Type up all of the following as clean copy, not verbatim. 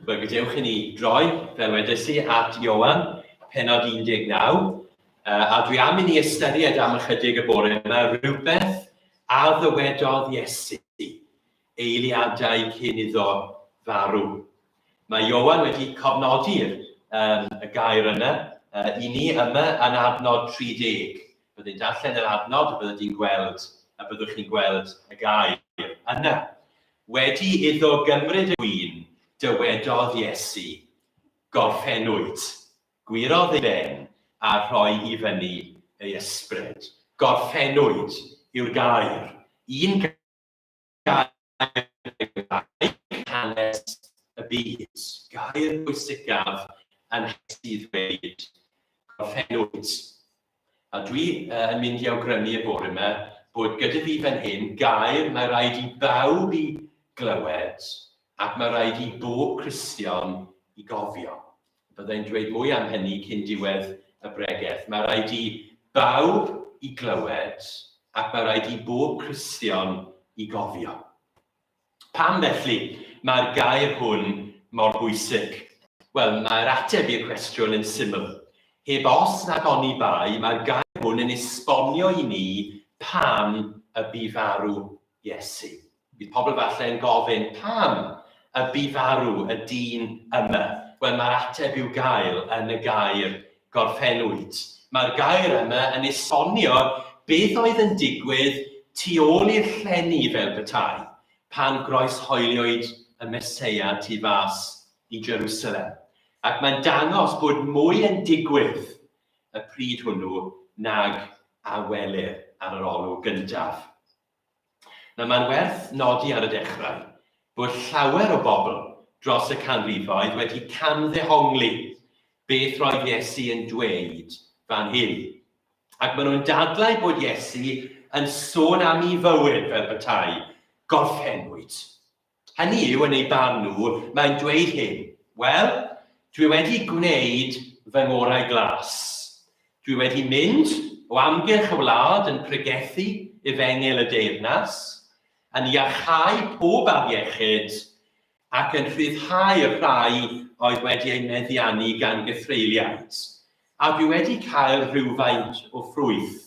Wel, gadewch i ni droi, fel wedes i, at Ioan, penod 19. A dwi am i ni ystyried am ychydig y bore yma rhywbeth a ddywedodd Iesu eiliadau cyn iddo farw. Mae Ioan wedi cofnodi'r um, y gair yna i ni yma yn adnod 30. Byddai'n darllen yr adnod y byddai di'n gweld, a byddwch chi'n gweld y gair yna. Wedi iddo gymryd y gwin, dywedodd Iesu, Gorffennwyd. Gwyrodd ei ben a rhoi i fyny ei ysbryd. Gorffennwyd yw'r gair. Un gair hanes y byd. Gair pwysicaf yn hanes i ddweud gorffennwyd. A dwi yn mynd i awgrymu y bore yma bod gyda fi fan hyn gair mae rhaid i bawb i glywed ac mae rhaid i bob Cristion i gofio. Byddai'n dweud mwy am hynny cyn diwedd y bregeth. Mae rhaid i bawb i glywed ac mae rhaid i bob Cristion i gofio. Pam felly mae'r gair hwn mor bwysig? Wel, mae'r ateb i'r cwestiwn yn syml. Heb os nag oni bai, mae'r gair hwn yn esbonio i ni pam y bu farw Iesu. Bydd pobl falle yn gofyn, pam y bu farw y dyn yma? Wel, mae'r ateb i'w gael yn y gair gorffennwyd. Mae'r gair yma yn esbonio beth oedd yn digwydd tu ôl i'r llenni fel petai, pan groeshoeliwyd y Meseia tu fas i Jerusalem. Ac mae'n dangos bod mwy yn digwydd y pryd hwnnw nag a welir ar yr olwg gyntaf. Nawr mae'n werth nodi ar y dechrau bod llawer o bobl dros y canrifoedd wedi camddehongli beth roedd Iesu yn dweud fan hyn. Ac maen nhw'n dadlau bod Iesu yn sôn am ei fywyd fel petai, gorffennwyd. Hynny yw, yn eu barn nhw, mae'n dweud hyn, Wel, dwi wedi gwneud fy ngorau glas. Dwi wedi mynd o amgylch y wlad yn pregethu efengyl y deyrnas, yn iachau pob afiechyd, ac yn rhyddhau'r rhai oedd wedi eu meddiannu gan gythreuliaid. A dwi wedi cael rhywfaint o ffrwyth.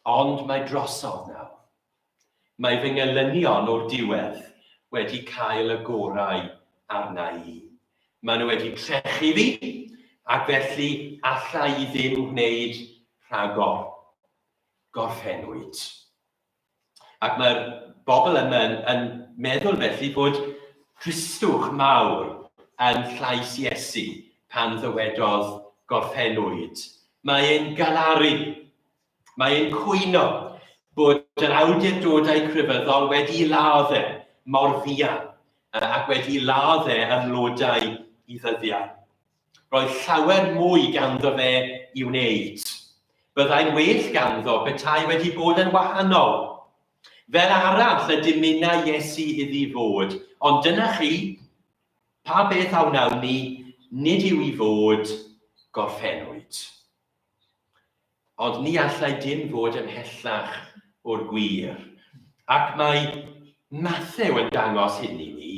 Ond mae drosodd nawr. Mae fy ngelynion o'r diwedd wedi cael y gorau arna i. Maen nhw wedi trechu fi, ac felly alla i ddim gwneud rhagor. Gorffennwyd. Ac mae'r bobl yma yn, yn meddwl felly bod tristwch mawr yn llais Iesu pan ddywedodd gorffennwyd. Mae e'n galaru Mae e'n cwyno bod yr awdurdodau crefyddol wedi ladd e mor fuan ac wedi ladd e ym mlodau i ddyddiau. Roedd llawer mwy ganddo fe i wneud. Byddai'n well ganddo petai wedi bod yn wahanol. Fel arall y dymuna Iesu iddi fod, ond dyna chi, pa beth a wnawn ni, nid yw i fod, gorffennwyd. Ond ni allai dim fod ymhellach o'r gwir. Ac mae Mathew yn dangos hyn i ni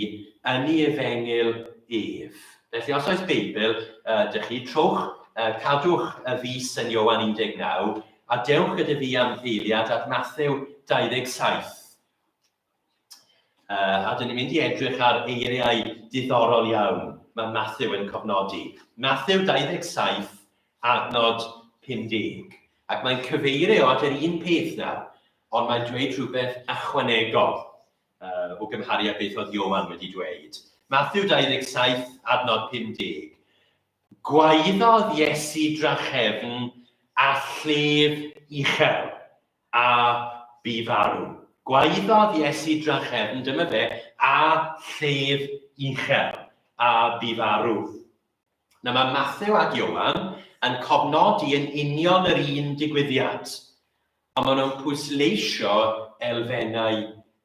yn ei efengyl ef. Felly os oes Beibl uh, dych chi, trowch, uh, cadwch y fus yn Ioan 19 a dewch gyda fi am eiliad at Mathew 27. Uh, a dyn ni'n mynd i edrych ar eiriau diddorol iawn mae Matthew yn cofnodi. Matthew 27, adnod 50. Ac mae'n cyfeirio at yr un peth nawr, ond mae'n dweud rhywbeth ychwanegol uh, o gymharu â beth oedd Ioan wedi dweud. Matthew 27, adnod 50. Gwaeddodd Iesu drachefn a llef uchel a bu farw. Gwaeddodd Iesu drachefn, dyma fe, a llef uchel, a bu farw. Nawr mae Mathew ac Ioan yn cofnodi yn union yr un digwyddiad, ond maen nhw'n pwysleisio elfennau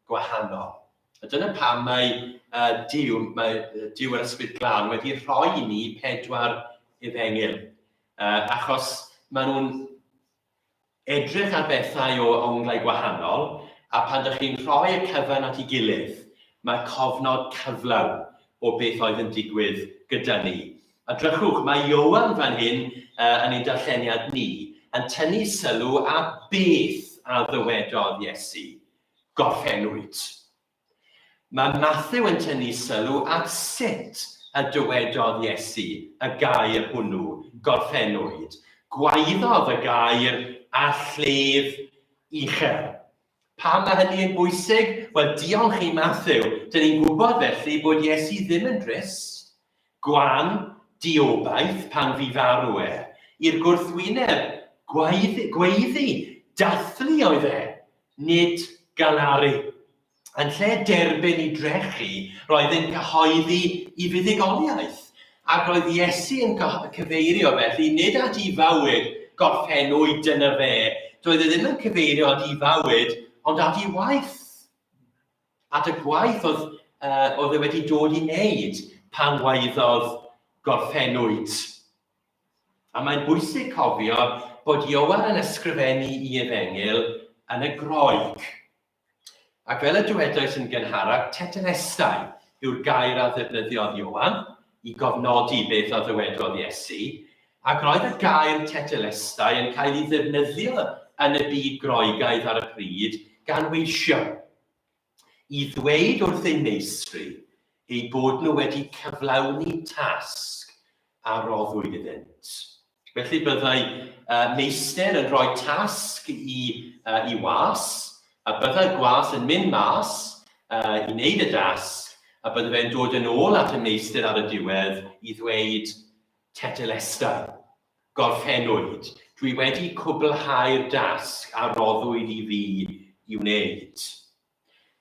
gwahanol. A dyna pam mae uh, Duw, mae Duw yr Ysbryd Glân wedi rhoi i ni pedwar efengyl, uh, achos maen nhw'n edrych ar bethau o onglau gwahanol, a pan dych chi'n rhoi y cyfan at ei gilydd, mae cofnod cyflawn o beth oedd yn digwydd gyda ni. A drychwch, mae Ioan fan hyn yn ein darlleniad ni yn tynnu sylw at beth a ddywedodd Iesu, gorffennwyd. Mae Mathew yn tynnu sylw at sut y dywedodd Iesu y gair hwnnw, gorffennwyd. Gwaeddodd y gair â llef uchel. Pam mae hynny yn bwysig? Wel, diolch i Mathew, dyn ni'n gwybod felly bod Iesu ddim yn drist, gwan, diobaith pan fu farw e. I'r gwrthwyneb, gwaeddi, gweiddi, dathlu oedd e, nid galaru. Yn lle derbyn i drechu, roedd e'n cyhoeddi i fuddugoliaeth. Ac roedd Iesu yn cyfeirio felly nid at i fywyd gorffennwyd dyna fe, doedd e ddim yn cyfeirio at i fywyd, ond at i waith. At y gwaith oedd, oedd e wedi dod i wneud pan waeddodd gorffennwyd. A mae'n bwysig cofio bod Ioan yn ysgrifennu i efengyl yn y Groeg. Ac fel y dywedais yn gynharach, tetelestai yw'r gair a ddefnyddiodd Ioan i gofnodi beth a ddywedodd Iesu, ac roedd y gair tetelestai yn cael ei ddefnyddio yn y byd Groegaidd ar y pryd gan weision i ddweud wrth eu meistri eu bod nhw wedi cyflawni tasg a roddwyd iddynt. Felly byddai uh, meistr yn rhoi tasg i, uh, i was, a byddai'r gwas yn mynd mas uh, i wneud y dasg, a byddai fe'n dod yn ôl at y meistr ar y diwedd i ddweud tetelesta, gorffennwyd, dwi wedi cwblhau'r dasg a roddwyd i fi i wneud.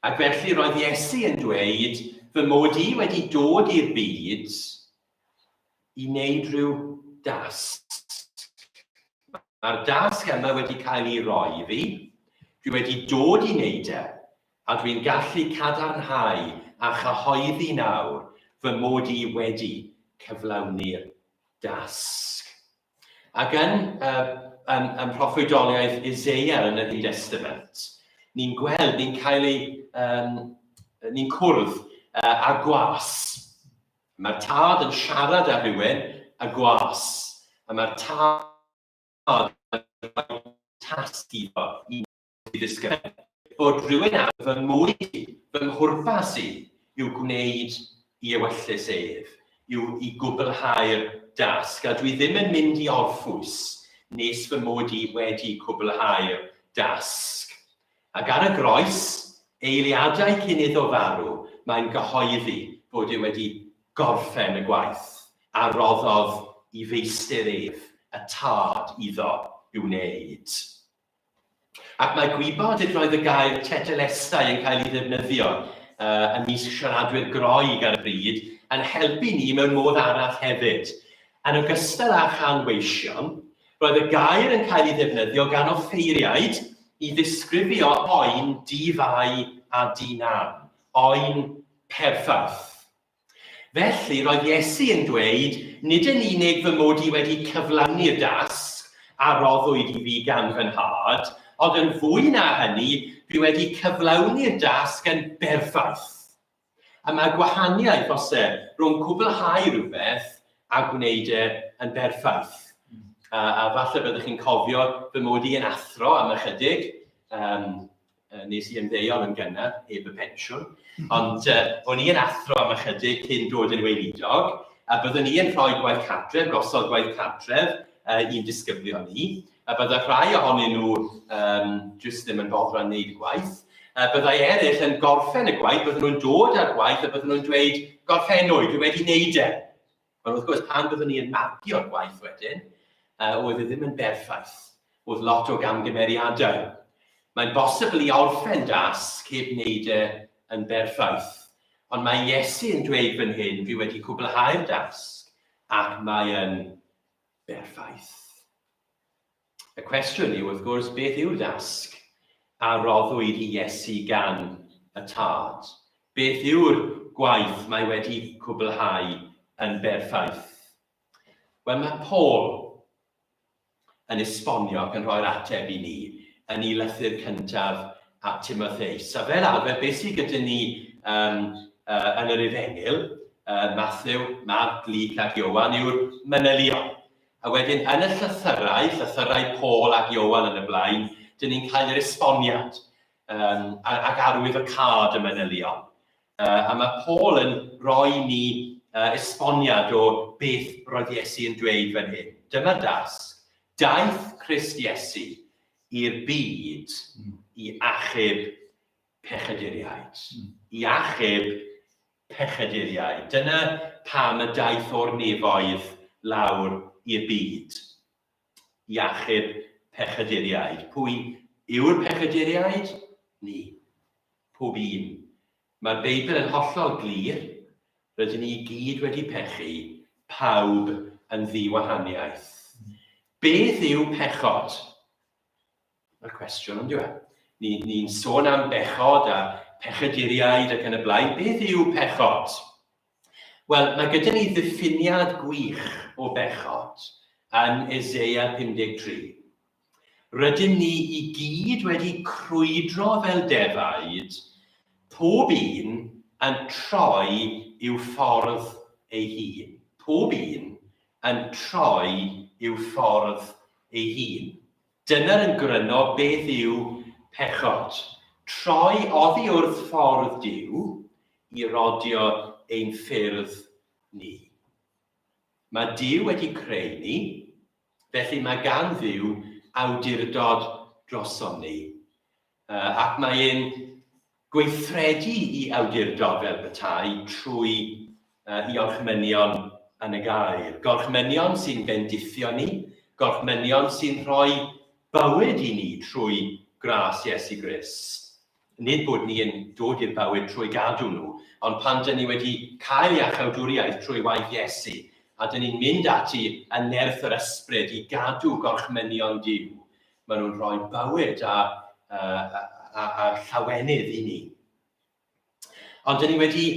Ac felly roedd Iesu yn dweud fy mod i wedi dod i'r byd i wneud rhyw dasg. Mae'r dasg yma wedi cael ei roi i fi, dwi wedi dod i wneud e, a dwi'n gallu cadarnhau a chyhoeddi nawr fy mod i wedi cyflawni'r dasg. Ac yn, uh, yn, yn proffwydoliaeth Isaiah yn yr Hen Testament, ni'n gweld, ni'n cael ei, um, ni'n cwrdd uh, â gwas. Mae'r tad yn siarad â rhywun, y gwas, a mae'r tad yn rhoi tasg iddo i ddisgybl. Bod rhywun ar fy mwy, fy mhwrpas i, yw gwneud i ewyllys ef, yw i gwblhau'r dasg, a dwi ddim yn mynd i orffwys nes fy mod i wedi cwblhau'r dasg. Ac ar y groes, eiliadau cyn iddo farw, mae'n gyhoeddi fod e wedi gorffen y gwaith a roddodd i feistr ef, y Tad, iddo i'w wneud. Ac mae gwybod sut roedd y gair tetelestai yn cael ei ddefnyddio uh, ymysg siaradwyr Groeg ar y pryd yn helpu ni mewn modd arall hefyd. Yn ogystal â chan weision, roedd y gair yn cael ei ddefnyddio gan offeiriaid i ddisgrifio oen di-fai a di-nam, oen perffaith. Felly, roedd Iesu yn dweud, nid yn unig fy mod i wedi cyflawni'r dasg a roddwyd i fi gan fy nhad, ond yn fwy na hynny, dwi wedi cyflawni'r dasg yn berffaith. A mae gwahaniaeth, os e, rhwng cwblhau rhywbeth a gwneud e yn berffaith. A, a falle byddwch chi'n cofio fy mod i yn athro am ychydig, um, nes i ymddeol yn gynnar, heb y pensiwn, ond o'n i yn athro am ychydig cyn dod yn weinidog, a byddwn i yn rhoi gwaith cartref, gosod gwaith cartref i'n disgyblion ni, a byddai rhai ohonyn nhw um, jyst ddim yn boddran wneud y gwaith. Byddai eraill yn gorffen y gwaith, bydden nhw'n dod â'r gwaith a bydden nhw'n dweud, gorffennwyd, dwi wedi wneud e. Ond wrth gwrs, pan byddwn ni yn marcio'r gwaith wedyn, uh, oedd e ddim yn berffaith. Oedd lot o gamgymeriadau. Mae'n bosibl i orffen dasg heb wneud e yn berffaith. Ond mae Iesu yn dweud fan hyn, fi wedi cwblhau'r dasg, ac mae yn berffaith. Y cwestiwn yw, wrth gwrs, beth yw'r dasg a roddwyd i Iesu gan y Tad? Beth yw'r gwaith mae wedi cwblhau yn berffaith? Wel, mae Paul yn esbonio ac yn rhoi'r ateb i ni yn ei lythyr cyntaf at Timotheus. A fel arfer, beth sydd gyda ni um, uh, yn yr Efengyl? Matthew, Mark, Luke ac Iowan yw'r manylion. A wedyn yn y llythyrau, llythyrau Paul ac Iowan yn y blaen, dyn ni'n cael yr esboniad um, ac arwydd y cad y manylion. A mae Paul yn rhoi ni esboniad o beth roedd Iesu yn dweud fan hyn. Dyma dasg. Daeth Crist Iesu i'r byd i achub pechaduriaid. I achub pechaduriaid. Dyna pam y daeth o'r nefoedd lawr i'r byd. I achub pechaduriaid. Pwy yw'r pechaduriaid? Ni. Pob un. Mae'r Beibl yn hollol glir, rydyn ni i gyd wedi pechu, pawb yn ddiwahaniaeth. Beth yw pechod? Mae'r cwestiwn, ond yw e? Ni'n ni sôn am bechod a pechaduriaid ac yn y blaen. Beth yw pechod? Wel, mae gyda ni ddiffiniad gwych o bechod yn Eseia 53. Rydym ni i gyd wedi crwydro fel defaid, pob un yn troi i'w ffordd ei hun. Pob un yn troi i'w ffordd ei hun. Dyna'r yn gryno beth yw pechod. Troi oddi wrth ffordd Duw i rodio ein ffyrdd ni. Mae Duw wedi creu ni, felly mae gan Dduw awdurdod drosom ni. Ac mae e'n gweithredu i awdurdod fel petai trwy i orchmynion yn y gair. Gorchmynion sy'n bendithio ni, gorchmynion sy'n rhoi bywyd i ni trwy gras Iesu Grist. Nid bod ni yn dod i'r bywyd trwy gadw nhw, ond pan dyn ni wedi cael iachawdwriaeth trwy waith Iesu, a dyn ni'n mynd ati yn nerth yr ysbryd i gadw gorchmynion Duw, Maen nhw'n rhoi bywyd a, a, a, a llawenydd i ni. Ond dyn ni wedi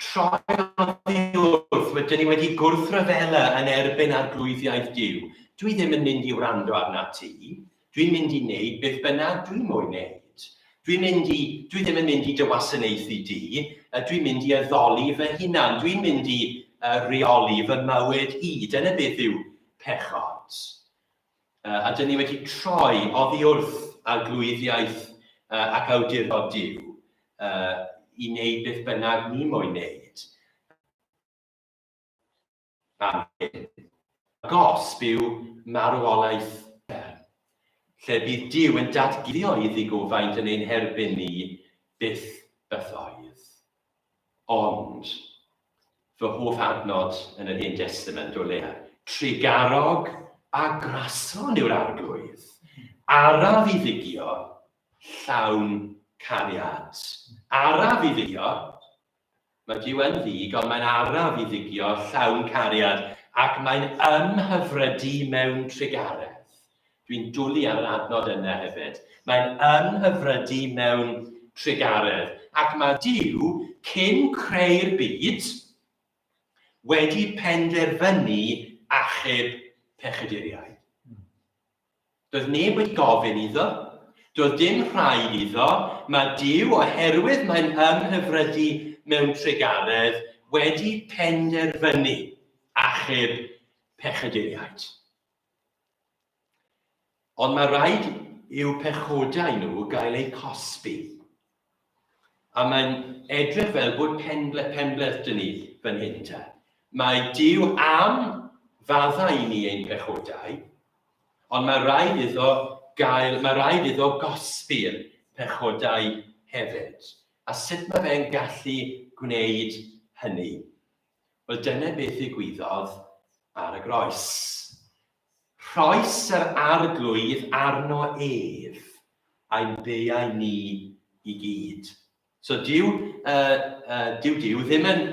troi oddi wrth, dyn ni wedi gwrthryfela yn erbyn arglwyddiaeth Duw. Dwi ddim yn mynd i wrando arna ti. Dwi'n mynd i wneud beth bynnag dwi'n moyn wneud. Dwi'n mynd i, dwi ddim yn mynd i dy wasanaethu di, dwi'n mynd i addoli fy hunan, dwi'n mynd i reoli fy mywyd i. Dyna beth yw pechod. A dyn ni wedi troi oddi wrth arglwyddiaeth ac awdurdod Duw i wneud beth bynnag ni moyn wneud. Am hyn. Y gosb yw marwolaeth lle bydd Duw yn datguddio ei ddigofaint yn ein herbyn ni byth bythoedd. Ond, fy hoff adnod yn yr Hen Destament o leia, trugarog a graslon yw'r Arglwydd, araf i ddigio, llawn cariad. Araf i ddigio, mae Duw yn ddig, ond mae'n araf i ddigio, llawn cariad, ac mae'n ymhyfrydu mewn trugaredd. Dwi'n dwlu ar yr adnod yna hefyd. Mae'n ymhyfrydu mewn trugaredd. Ac mae Duw, cyn creu'r byd, wedi penderfynu achub pechaduriaid. Doedd neb wedi gofyn iddo, doedd dim rhaid iddo, mae Duw, oherwydd mae'n ymhyfrydu mewn trugaredd, wedi penderfynu achub pechaduriaid. Ond mae rhaid i'w pechodau nhw gael eu cosbi. A mae'n edrych fel bod penble, penbleth dyn ni fan hyn te. Mae Duw am faddau i ni ein pechodau, ond mae rhaid iddo gael, mae rhaid iddo gosbi'r pechodau hefyd. A sut mae fe'n gallu gwneud hynny? Wel, dyna beth ddigwyddodd ar y groes. Rhoes yr Arglwydd arno ef, a'n beiau ni i gyd. So dyw, uh, uh, dyw Duw ddim yn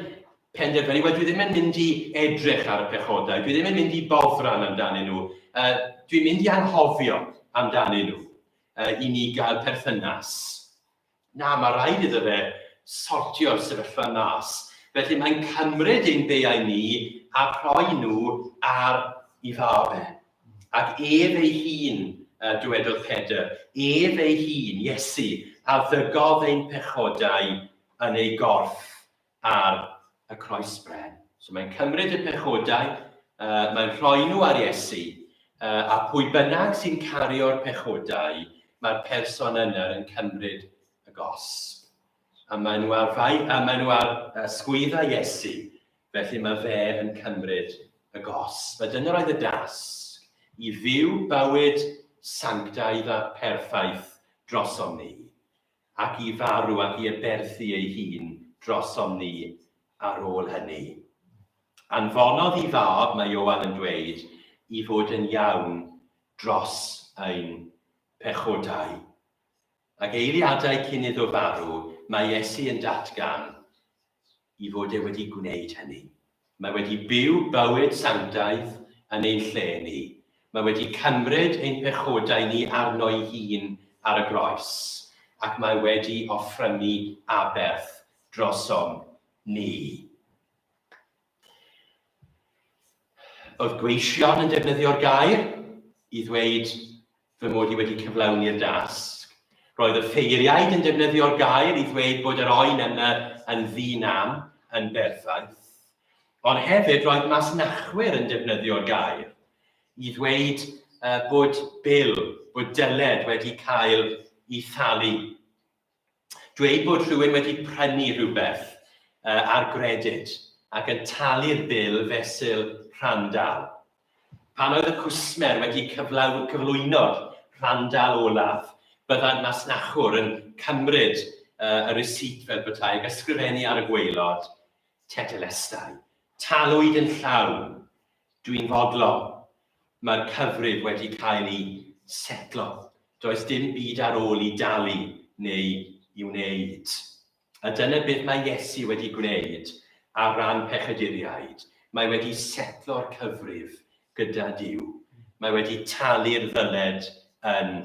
penderfynu, wel dwi ddim yn mynd i edrych ar y pechodau, dwi ddim yn mynd i boddran amdanyn nhw, uh, dwi'n mynd i anghofio amdanyn nhw uh, i ni gael perthynas. Na, mae rhaid iddo fe sortio'r sefyllfa mas. Felly mae'n cymryd ein beiau ni a rhoi nhw ar i fab e. Ac ef ei hun, dywedodd Pedr, ef ei hun, Iesu, a ddygodd ein pechodau yn ei gorff ar y croesbren. So mae'n cymryd y pechodau, mae'n rhoi nhw ar Iesu, a pwy bynnag sy'n cario'r pechodau, mae'r person yna yn cymryd y gosb. A maen nhw ar, fai, a maen nhw ar sgwyddau Iesu, felly mae fe yn cymryd y gosb. A dyna roedd y dasg, i fyw bywyd sanctaidd a perffaith drosom ni, ac i farw ac i aberthu ei hun drosom ni ar ôl hynny. Anfonodd i fab, mae Ioan yn dweud, i fod yn iawn dros ein pechodau. Ac eiliadau cyn iddo farw, mae Iesu yn datgan i fod e wedi gwneud hynny. Mae wedi byw bywyd sanctaidd yn ein lle ni. Mae wedi cymryd ein pechodau ni arno'i hun ar y groes, ac mae wedi offrymu aberth drosom ni. Oedd gweision yn defnyddio'r gair i ddweud fy mod i wedi cyflawni'r dasg. Roedd y ffeiriaid yn defnyddio'r gair i ddweud bod yr oen yma yn ddi-nam, yn berffaith. Ond hefyd roedd masnachwyr yn defnyddio'r gair i ddweud bod bil, bod dyled wedi cael ei thalu. Dweud bod rhywun wedi prynu rhywbeth ar gredyd ac yn talu'r bil fesul rhandal. Pan oedd y cwsmer wedi cyflwyno'r rhandal olaf, byddai'r masnachwr yn cymryd y risît fel petai ac ysgrifennu ar y gwaelod, Tetelestai. Talwyd yn llawn. Dwi'n fodlon. Mae'r cyfrif wedi cael ei setlo. Does dim byd ar ôl i dalu neu i wneud. A dyna beth mae Iesu wedi gwneud ar ran pechaduriaid. Mae wedi setlo'r cyfrif gyda Duw. Mae wedi talu'r ddyled yn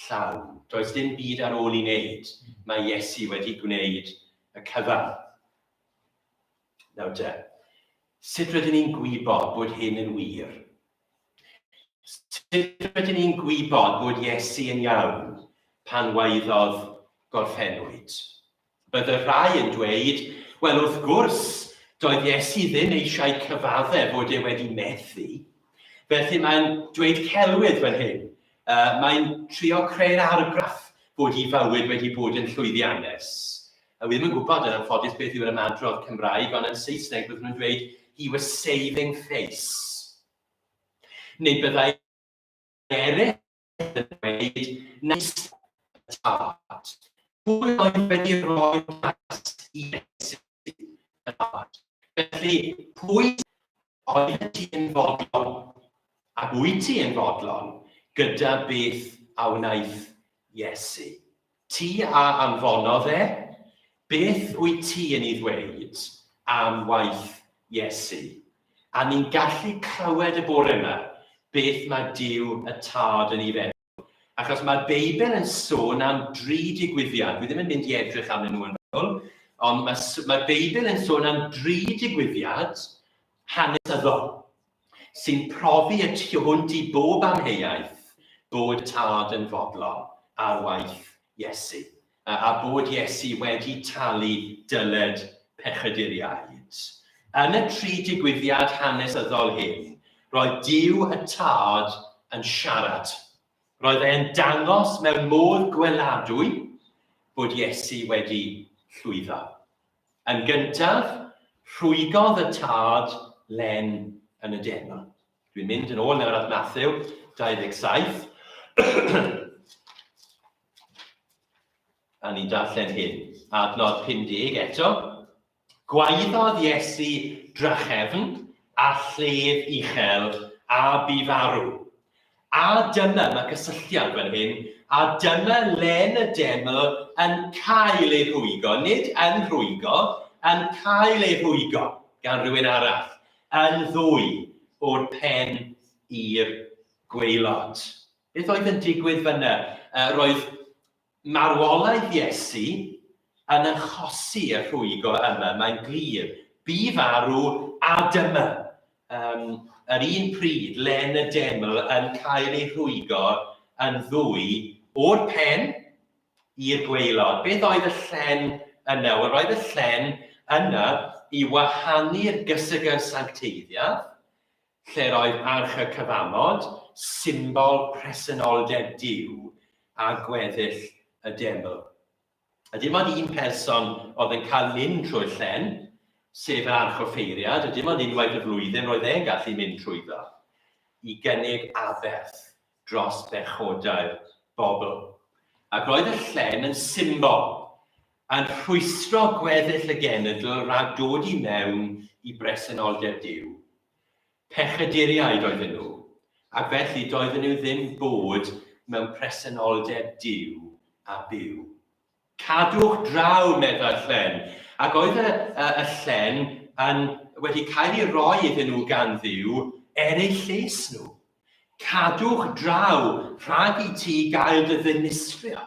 llawn. Does dim byd ar ôl i wneud. Mae Iesu wedi gwneud y cyfan. Nawr te, sut rydyn ni'n gwybod bod hyn yn wir? Sut rydyn ni'n gwybod bod Iesu yn iawn pan waeddodd gorffennwyd? Bydde rhai yn dweud, wel wrth gwrs, doedd Iesu ddim eisiau cyfaddef fod e wedi methu. Felly mae'n dweud celwydd fan hyn. Mae'n trio creu'r argraff bod ei fywyd wedi bod yn llwyddiannus. A wi ddim yn gwybod yn anffodus beth yw'r ymadrodd Cymraeg, ond yn Saesneg byddwn nhw'n dweud he was saving face. Neu byddai eraill yn dweud na tad. Pwy oedd wedi rhoi dasg i Iesu y tad? Felly, pwy oedd ti'n fodlon ac wyt ti yn fodlon gyda beth a wnaeth Iesu? Ti a anfonodd e? Beth wyt ti yn ei ddweud am waith Iesu? A ni'n gallu clywed y bore yma beth mae Duw y Tad yn ei feddwl. Achos mae'r Beibl yn sôn am dri digwyddiad. Dwi ddim yn mynd i edrych arnyn nhw yn fanwl, ond mae'r mae Beibl yn sôn am dri digwyddiad hanesyddol sy'n profi y tu hwnt i bob amheuaeth bod y Tad yn fodlon ar waith Iesu, a bod Iesu wedi talu dyled pechaduriaid. Yn y tri digwyddiad hanesyddol hyn, roedd Duw y Tad yn siarad. Roedd e'n dangos mewn modd gweladwy bod Iesu wedi llwyddo. Yn gyntaf, rhwygodd y tad len yn y deml. Dwi'n mynd yn ôl nawr at Matthew 27. A ni'n darllen hyn. Adnod 50 eto. Gwaeddodd Iesu drachefn a llef uchel a bu farw. A dyma, mae cysylltiad fan hyn, a dyma len y deml yn cael ei rhwygo, nid yn rhwygo, yn cael ei rhwygo gan rhywun arall, yn ddwy o'r pen i'r gwaelod. Beth oedd yn digwydd fyna? Roedd Marwolaeth Iesu yn achosi y rhwygo yma, mae'n glir. Bu farw a dyma, um, yr un pryd, len y deml yn cael ei rhwygo yn ddwy o'r pen i'r gwaelod. Beth oedd y llen yna? Wel, roedd y llen yna i wahanu'r gysegr sancteiddiaf, lle'r oedd Arch y Cyfamod, symbol presenoldeb Duw, a gweddill y deml. A dim ond un person oedd yn cael mynd trwy'r llen, sef yr archoffeiriad, a dim ond unwaith y flwyddyn roedd e'n gallu mynd trwyddo i gynnig aberth dros bechodau'r bobl. Ac roedd y llen yn symbol, yn rhwystro gweddill y genedl rhag dod i mewn i bresenoldeb Duw. Pechaduriaid oedden nhw, ac felly doedden nhw ddim bod mewn presenoldeb Duw a byw. Cadwch draw, meddai'r llen. Ac oedd y, y, y llen yn, wedi cael ei roi iddyn nhw gan Dduw er eu lles nhw. Cadwch draw rhag i ti gael dy ddinistrio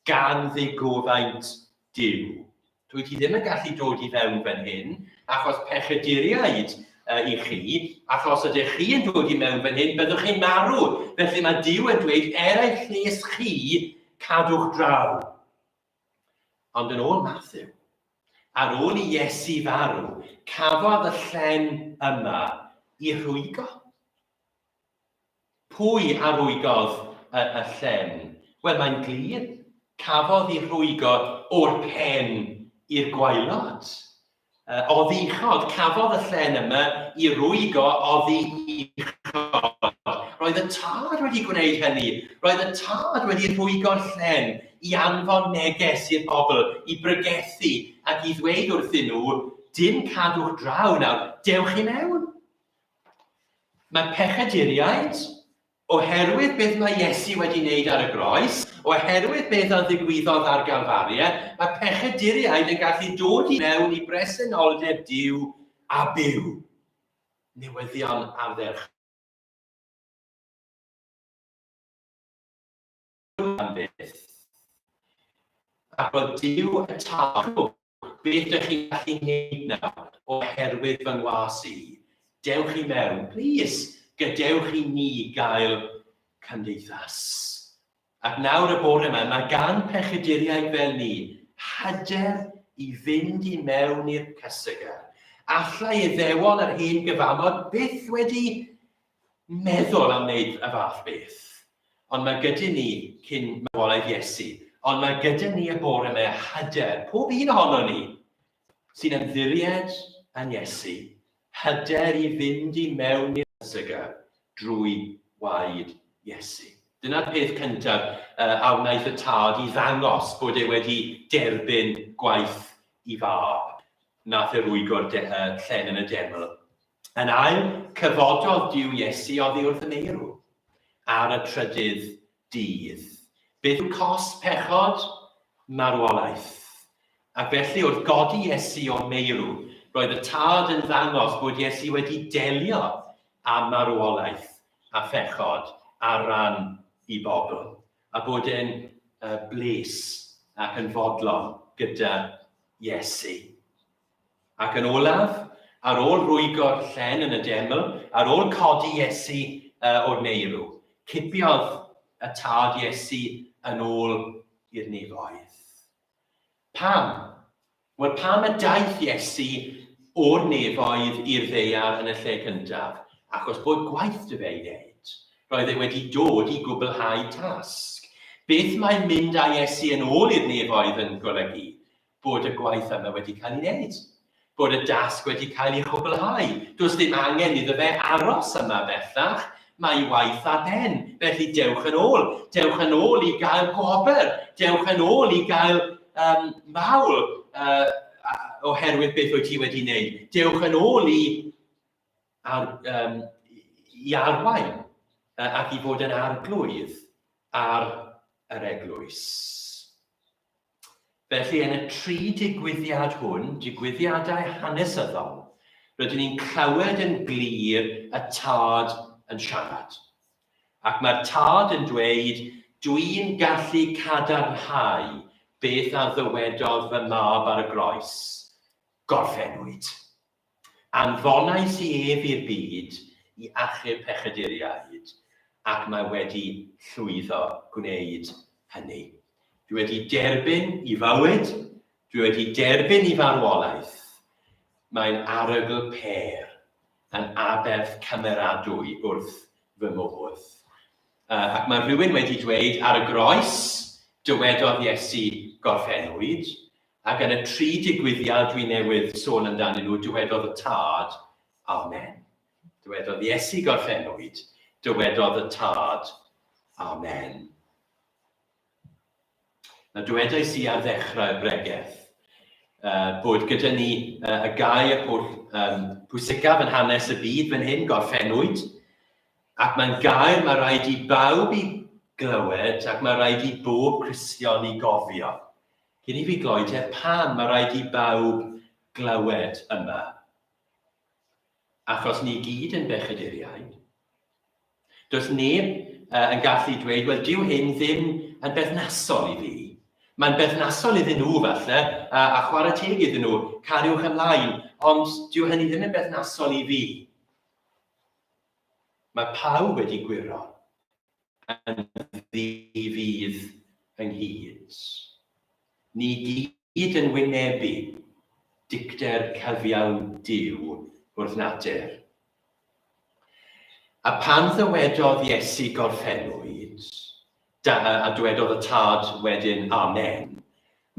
gan ddigofaint Duw. Dwyt ti ddim yn gallu dod i fewn fan hyn, achos pechaduriaid i chi, ac os ydych chi yn dod i mewn fan hyn, byddwch chi'n marw. Felly mae Duw yn dweud, er eich lles chi, cadwch draw. Ond yn ôl Matthew, ar ôl i Iesu farw, cafodd y llen yma i rhwygo. Pwy a rwygodd y, y llen? Wel, mae'n glir. Cafodd ei rhwygo o'r pen i'r gwaelod. Oddi uchod, cafodd y llen yma i rwygo oddi uchod. Roedd y tad wedi gwneud hynny. Roedd y tad wedi rhwygo'r llen i anfon neges i'r bobl, i bregethu ac i ddweud wrthyn nhw, dim cadwch draw nawr, dewch i mewn. Mae pechaduriaid, oherwydd beth mae Iesu wedi wneud ar y groes, oherwydd beth a ddigwyddodd ar Galfaria, mae pechaduriaid yn gallu dod i mewn i bresenoldeb Duw a byw. Newyddion ardderchog. Am byth. Ac roedd Duw y Tad, beth ydych chi'n gallu gwneud nawr oherwydd fy ngwas i? Dewch i mewn, plîs, gadewch i ni gael cymdeithas. Ac nawr y bore yma, mae gan pechaduriaid fel ni hyder i fynd i mewn i'r cysegr. Allai Iddewon yr hen gyfamod byth wedi meddwl am wneud y fath beth. Ond mae gyda ni cyn marwolaeth Iesu, ond mae gyda ni y bore yma hyder, pob un ohono ni sy'n ymddiried yn Iesu, hyder i fynd i mewn i'r cysegr drwy waed Iesu. Dyna'r peth cyntaf a wnaeth y tad i ddangos bod e wedi derbyn gwaith i fab. Nath e rwygo'r llen yn y deml. Yn ail, cyfododd Duw Iesu oddi wrth y meirw ar y trydydd dydd. Beth yw cost pechod? Marwolaeth. Ac felly wrth godi Iesu o'r meirw, roedd y Tad yn ddangos bod Iesu wedi delio â marwolaeth a phechod ar ran i bobl, a bod e'n bles ac yn fodlon gyda Iesu. Ac yn olaf, ar ôl rwygo'r llen yn y deml, ar ôl codi Iesu o'r meirw, cipiodd y Tad Iesu yn ôl i'r nefoedd. Pam? Wel, pam y daeth Iesu o'r nefoedd i'r ddaear yn y lle cyntaf? Achos bod gwaith 'da fe i wneud. Roedd e wedi dod i gwblhau tasg. Beth mae mynd â Iesu yn ôl i'r nefoedd yn golygu? bod y gwaith yma wedi cael ei wneud, bod y dasg wedi cael ei chwblhau. Does dim angen iddo fe aros yma bellach, mae ei waith ar ben. Felly dewch yn ôl, dewch yn ôl i gael gwobr, dewch yn ôl i gael um, mawl oherwydd beth wyt ti wedi wneud. Dewch yn ôl i, ar, um, i arwain ac i fod yn arglwydd ar yr eglwys. Felly, yn y tri digwyddiad hwn, digwyddiadau hanesyddol, rydyn ni'n clywed yn glir y Tad yn siarad. Ac mae'r Tad yn dweud, Dwi'n gallu cadarnhau beth a ddywedodd fy mab ar y groes. Gorffennwyd. Anfonais i ef i'r byd i achub pechaduriaid, ac mae wedi llwyddo gwneud hynny. Dwi wedi derbyn i fywyd, dwi wedi derbyn i farwolaeth. Mae'n arogl pêr, yn aberth cymeradwy wrth fy modd. Ac mae rhywun wedi dweud ar y groes, dywedodd Iesu gorffennwyd, ac yn y tri digwyddiad dwi newydd sôn amdanyn nhw, dywedodd y Tad, Amen. Dywedodd Iesu gorffennwyd, dywedodd y Tad, Amen. Na dywedais i ar ddechrau'r bregeth bod gyda ni y gair holl pwysicaf yn hanes y byd fan hyn, gorffennwyd, ac mae'n gair mae rhaid i bawb i glywed ac mae rhaid i bob Cristion i gofio. Cyn i fi gloi te, pam mae rhaid i bawb glywed yma? Achos ni gyd yn bechaduriaid. Does neb yn gallu dweud, wel, dyw hyn ddim yn berthnasol i fi. Mae'n berthnasol iddyn nhw falle, a, a chwarae teg iddyn nhw, cariwch ymlaen, ond dyw hynny ddim yn berthnasol i fi. Mae pawb wedi gwyro yn ddi-fudd ynghyd. Ni gyd yn wynebu dicter cyfiawn Duw wrth natur. A phan ddywedodd Iesu gorffennwyd, da, a dywedodd y Tad wedyn Amen,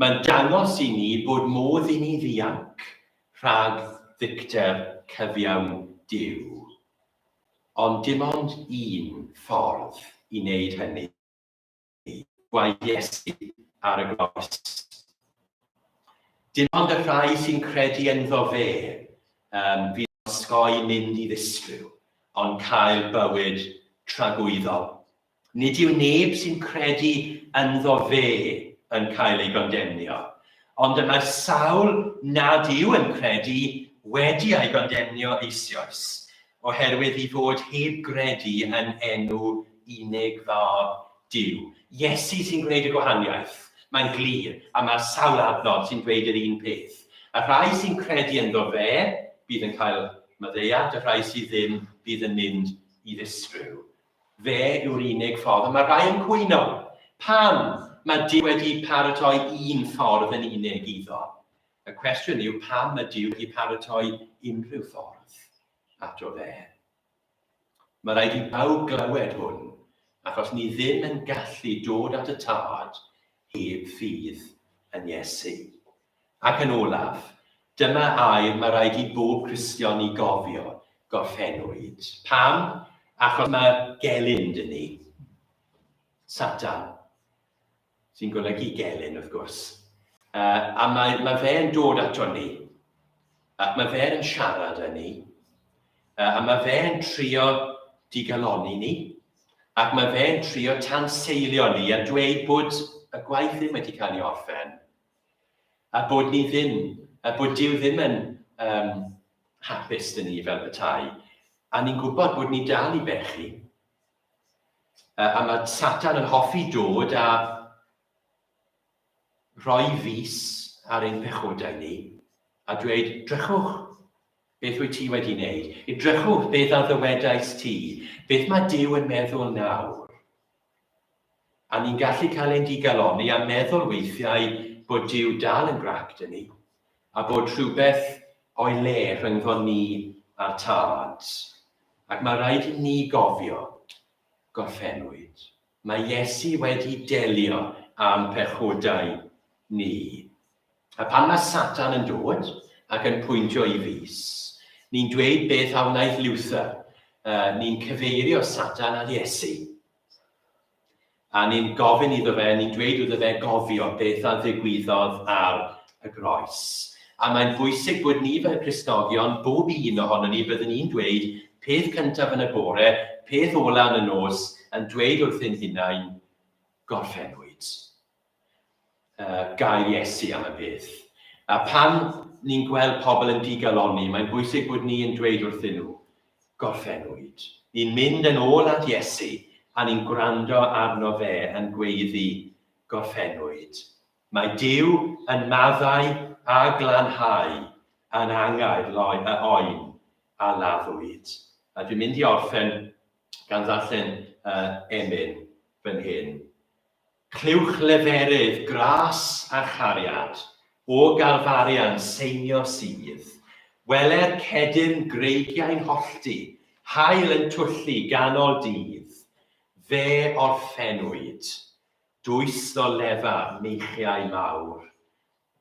mae'n dangos i ni bod modd i ni ddianc rhag ddicter cyfiawn Duw. Ond dim ond un ffordd i wneud hynny. Gwaith Iesu ar y groes. Dim ond y rhai sy'n credu ynddo fe um, fydd yn osgoi mynd i ddistryw, ond cael bywyd tragwyddol. Nid yw neb sy'n credu ynddo fe yn cael ei gondemnio, ond y mae'r sawl nad yw yn credu wedi ei gondemnio eisoes, oherwydd ei fod heb gredu yn enw unig Fab Duw. Iesu sy'n gwneud y gwahaniaeth, mae'n glir, a mae sawl adnod sy'n dweud yr un peth. Y rhai sy'n credu ynddo fe bydd yn cael maddeuant, y rhai sydd ddim bydd yn mynd i ddistryw. Fe yw'r unig ffordd, a mae rhai yn cwyno. Pam mae Duw wedi paratoi un ffordd yn unig iddo? Y cwestiwn yw pam mae Duw wedi paratoi unrhyw ffordd ato fe? Mae rhaid i bawb glywed hwn, achos ni ddim yn gallu dod at y Tad heb ffydd yn Iesu. Ac yn olaf, dyma air mae rhaid i bob Cristion i gofio, gorffennwyd. Pam? Achos mae gelyn dyn ni. Satan. sy'n golygu gelyn, wrth gwrs. A mae, mae fe'n dod ato ni, ac mae fe'n siarad â ni, a mae fe'n trio digalonni ni, ac mae fe'n trio tanseilio ni a dweud bod y gwaith ddim wedi cael ei orffen, a bod ni ddim, a bod Duw ddim yn um, hapus dyn ni fel petai, a ni'n gwybod bod ni dal i bechu, A mae Satan yn hoffi dod a rhoi fus ar ein pechodau ni a dweud, drychwch beth wyt ti wedi wneud, edrychwch beth a ddywedais ti, beth mae Duw yn meddwl nawr. A ni'n gallu cael ein digalonni a meddwl weithiau bod Duw dal yn grac dyn ni, a bod rhywbeth o'i le rhyngddo ni a'r Tad. Ac mae rhaid i ni gofio, gorffennwyd, mae Iesu wedi delio â'n pechodau ni. A pan mae Satan yn dod ac yn pwyntio i fys, ni'n dweud beth a wnaeth Luther, ni'n cyfeirio Satan at Iesu. A ni'n gofyn iddo fe, ni'n dweud wrtho fe gofio beth a ddigwyddodd ar y groes. A mae'n bwysig bod ni fel Cristnogion, bob un ohonon ni, byddwn ni'n dweud peth cyntaf yn y bore, peth ola yn y nos, yn dweud wrthyn hunain, gorffennwyd. gair Iesu am y peth. A pan ni'n gweld pobl yn digalonni, mae'n bwysig bod ni yn dweud wrthyn nhw, gorffennwyd. Ni'n mynd yn ôl at Iesu a ni'n gwrando arno fe yn gweiddi, gorffennwyd. Mae Duw yn maddau a glanhau yn angau'r loi, y oen a laddwyd. A dwi'n mynd i orffen gan ddarllen uh, emyn fan hyn. Clywch leferydd gras a chariad, o Galfarian seinio sydd. Wele'r cedyrn greigiau'n hollti, haul yn twyllu ganol dydd. Fe orffennwyd. Dwys ddolefa meichiau mawr.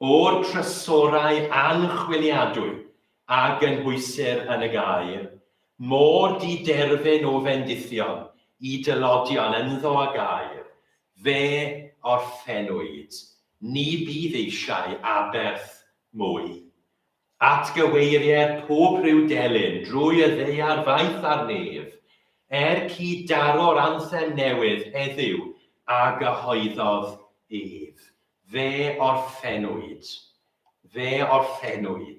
O'r trysorau anchwiliadwy a gynhwysir yn y gair, môr diderfyn o fendithion i dylodion ynddo a gair, fe orffennwyd. Ni bydd eisiau aberth mwy. Atgyweirier pob rhyw delyn drwy y ddaear faith a'r nef, er cu daro'r anthem newydd heddiw a gyhoeddodd ef. Fe orffennwyd. Fe orffennwyd.